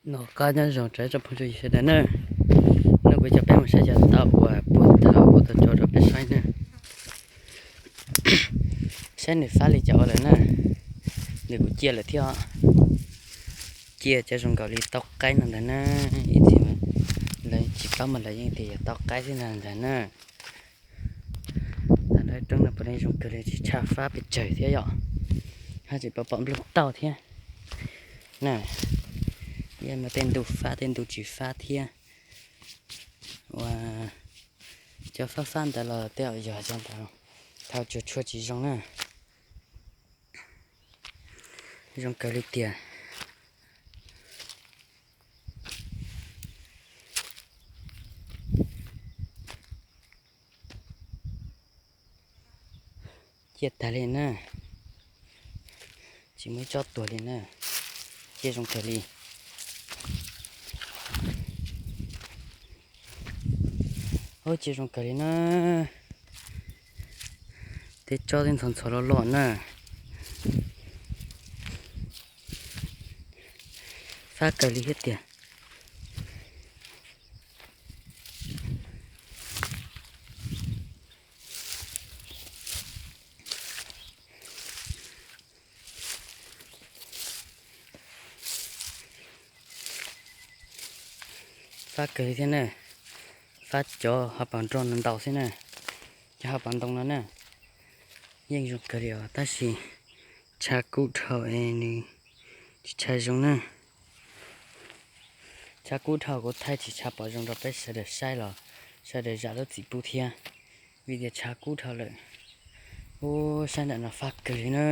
Noj qab nyob zoo rau ib tsoom phooj ywg sawv daws na. Hnub no kuv coj peb mus saib cov taub uas puag thaum kuv tau tso rau peb saib na. Saib nws fab li cas ua lawm na. Nws kuj ciaj lawm thiab os. Ciaj cov zoo nkaus li taub qaib no ntag na. Ib txhia lawv tsis paub mas lawv yeej tias yog taub qaib xwb no ntag na. Tag nrho roob no puav leej zoo kawg li, tsis tshua fab pes tsawg thiab yom. Haj tseem pom pom nplooj tauj thiab na. Yog mas tej ntu fab tej ntu tsis fab thiab. Uas cov fab fab ntawd los tej zaum yog cov ntawd thaum tsuag tshua tsis zoo na. Zoo kawg li tiag. Ciaj tag li na. Tsis muaj ib tsob tuag li na. Ciaj zoo kawg li. Ub, ciaj zoo kawg li na. Tej tsob twb ntxhov ntxhov los los na. Fab kawg li thiab tiag. Fab kawg li thiab na. Fab cov hauv paus nroj no ntau xwb na. Cov hauv paus ntoo no na, yeej zoo kawg li os, tab sis tshav kub dhau es nws tsis tshav zoo na. Tshav kub dhau kuv thaij tsis tshav pom zoo rau peb sawv daws saib los sawv daws zam lub txim pub thiab, vim tias tshav kub dhau lawm. Ub, sab nram no fab kawg li na.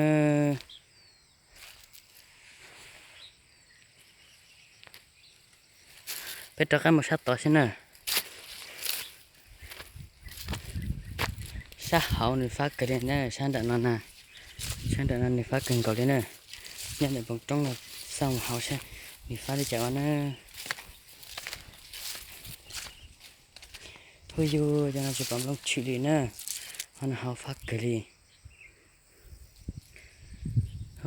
Peb rov qab mus sab tod seb na. Sab hauv nws fab kawg li na, sab nram no na. Sab nram no nws fab kawg nkaus li na. Nyob ntawm poos roob no, xauj mus hauv seb nws fab li cas ua na. Hu yus, cov no tsis pom nplooj tshwm li na. Ho nws hauv fab kawg li.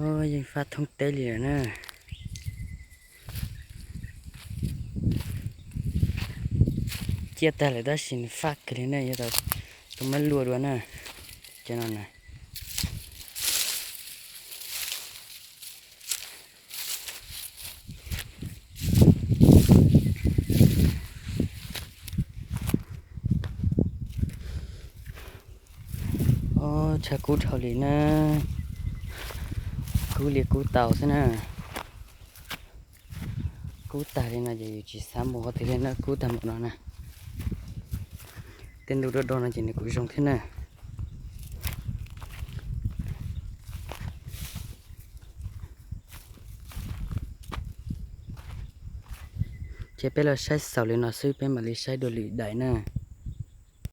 Yeej fab thoob teb li lawm na. Ciaj tag lawm tab sis nws fab kawg li na, yuav tau tus mab luaj dua na. Cov no na. Ob, tshav kub dhau li na. Kub li kub tau xwb na. Kub tag li no ces yus tsis xav mus qhov twg li na, kub tag npaum no na. Tej ntu dog dog no ces nws kuj zoo thiab na. Ces peb los saib xaus li no xwb, peb mam li saib dua lwm daim na.